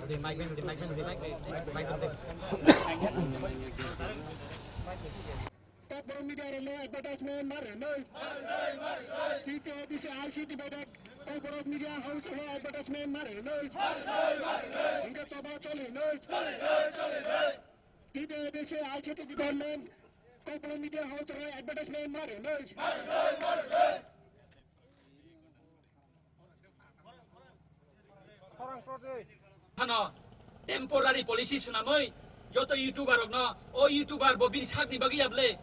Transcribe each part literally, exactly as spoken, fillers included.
Kokborok media rokno advertisement mar hwnwi. T T A D C I C T bedek Kokborok media house rokno advertisement mar hwnwi. Hwnkhe choba choli hwnwi. T T A D C I C T department Kokborok media house rokno advertisement mar hwnwi. Phano temporary policy swnamwi joto YouTuber rokno, o YouTuber bo bini sakni bagwi ya ble?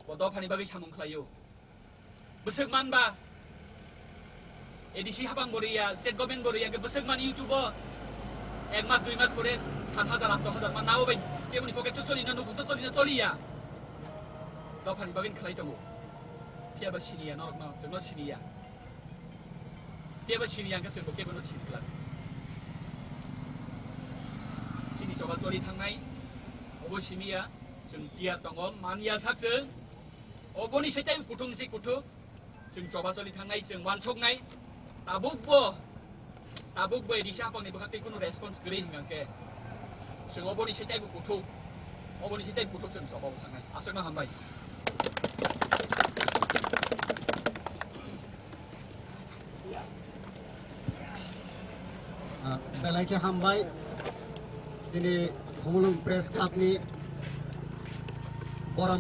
Bo dophani bagwi samung khlaio. Bwswk manba A D C hapang bo riya, state government bo riya, hwnkhe bwswk man YouTube o ek mas dui mas pore sat hajar, asto hajar man nao bai keboni pocket o choli na, nukhung o choli na choliya. Dophani bagwi khlai tongo. Phiya ba siniya norokno, chwngno siniya. Phiya ba siniya hwnkhe chwngbo kebono sini glak. Chini choba choli thangnai, obo simiya, chwng tiyar tongo, manya sak chwng. Oboni se tei kuthung se kuthuk, chwng choba choli thangnai, chwng wansoknai, tabukbo, tabukbo A D C hapangni bwkha tei kunu response kwrwi hwnkhe, chwng oboni se tei kuthuk, oboni se tei kuthuk chwng choba thangnai. Aswkno hambai. Ah, belai khe hambai. Chini Khumulwng Press Club ni Borom